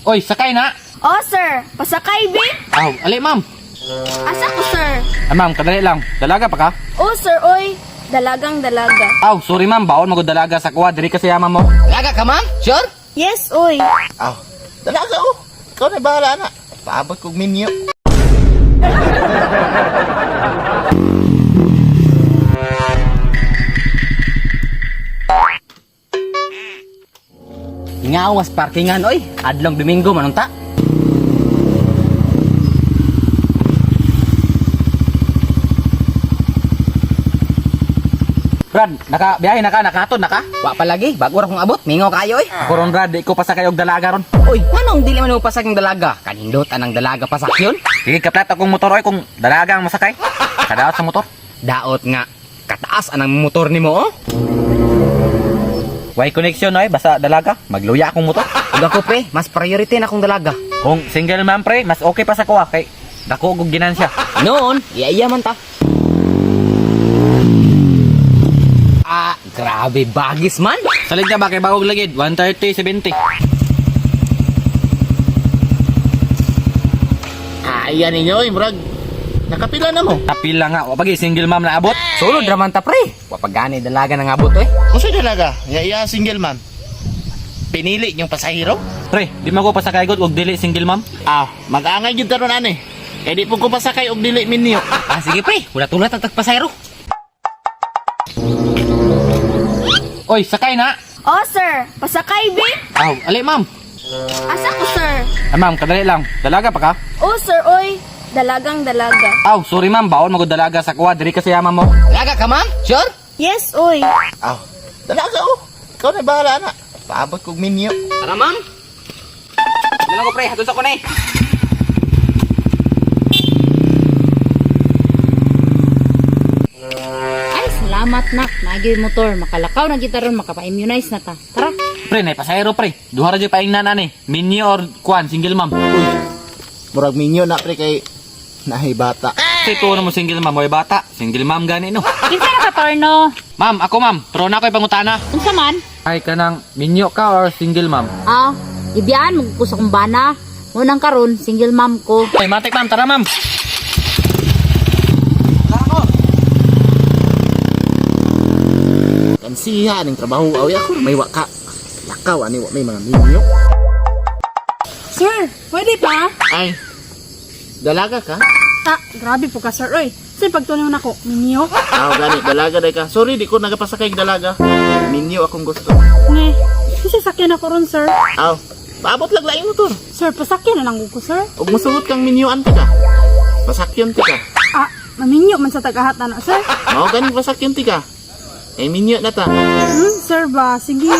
Oy, sakay na. Oh, sir. Pasakay, bi. Aw, ali ma'am. Asa ko, sir? Ah, ma'am, kadali lang. Dalaga pa ka? Oh, sir, oy. Dalagang dalaga. Aw, sorry ma'am, bawon magud dalaga sa kuha diri kasi ama mo. Dalaga ka, ma'am? Sure? Yes, oy. Aw, dalaga oh. Ikaw na bahala na. Paabot kog minyo. Ingawas parkingan, oy. Adlong Domingo, manunta. Brad, naka biyahe na ka, nakahatod na ka? Wa pa lagi, bago ra kong abot, mingaw kayo, oy. Ako ron Brad, di ko pasakay og dalaga ron. Uy, nganong dili man mo pasag ng dalaga? Kanindot anang dalaga pasakyon? Sige, kaplat akong motor oy kung dalaga ang masakay. Kadaot sa motor. Daot nga, kataas anang motor nimo, oh. Way connection oy, basta dalaga, magluya akong motor. Ug ako pre, mas priority na akong dalaga. Kung single ma'am pre, mas okay pa sa kuha kay dako og ginansya. Noon, iya-iya man ta. Ah, grabe bagis man. Salig na ba kay bagong lagid 130 70. Ah, iyan ninyo, oy, murag. Nakapila na mo. Kapila nga, wa pagi single ma'am na abot. Sulod ra man ta pre. Wa pa gani dalaga nang abot oy. Unsa dalaga? Ya iya single man. Pinili yung pasahero? Pre, di man ko pasakay gud og dili single ma'am. Ah, mag-angay gyud karon ani. Kay di pud ko pasakay og dili minyo. Ah, sige pre, hulat-hulat ang tagpasayro. Oy, sakay na. Oh, sir. Pasakay, bi. Aw, ali ma'am. Asa ko, sir? Ah, ma'am, kadali lang. Dalaga pa ka? Oh, sir, oy. Dalagang dalaga. Aw, sorry ma'am, bawon magud dalaga sa kuha diri kasi ama mo. Dalaga ka, ma'am? Sure? Yes, oy. Aw, dalaga oh. Ikaw na bahala na. Paabot kog minyo. Tara, ma'am. Dala ko pre, hatod sa ko na eh. Ay, salamat nak. Nagi motor. Makalakaw na kita ron. Makapa-immunize na ta. Tara. Pre, nay pasahero pre. Duha ra jud paingnan ani. Minyo or kuan single ma'am. Murag minyo na pre kay nahay bata. Kasi tuo na mo single ma'am, oy bata. Single ma'am gani no. Kinsa na ka, Torno? Ma'am, ako ma'am, pero na ako'y pangutana. Unsa man? Ay kanang minyo ka or single ma'am? Ah, ibiyaan mo ko sa kumbana. Munang karon, single mom ko. Ay, matik ma'am, tara ma'am. Kansiha ning trabaho aw ako may wa ka. Lakaw ani wa may mga minyo. Sir, pwede pa? Ay. Dalaga ka? Ah, grabe po ka, sir. Oy, sir, pagtunaw na ko, minyo. Aw gani dalaga day ka. Sorry di ko nagapasakay og dalaga. Minyo akong gusto. Ne, kasi sakyan ako ron, sir. Aw, paabot lang laing motor. Sir, pasakyan na lang ko, sir. Ug mosugot kang minyoan ti ka. Pasakyon ti ka. Ah, maminyo man sa tagahat na na, sir. Mao gani pasakyon ti ka. Eh minyo na ta. Sir ba? Sige.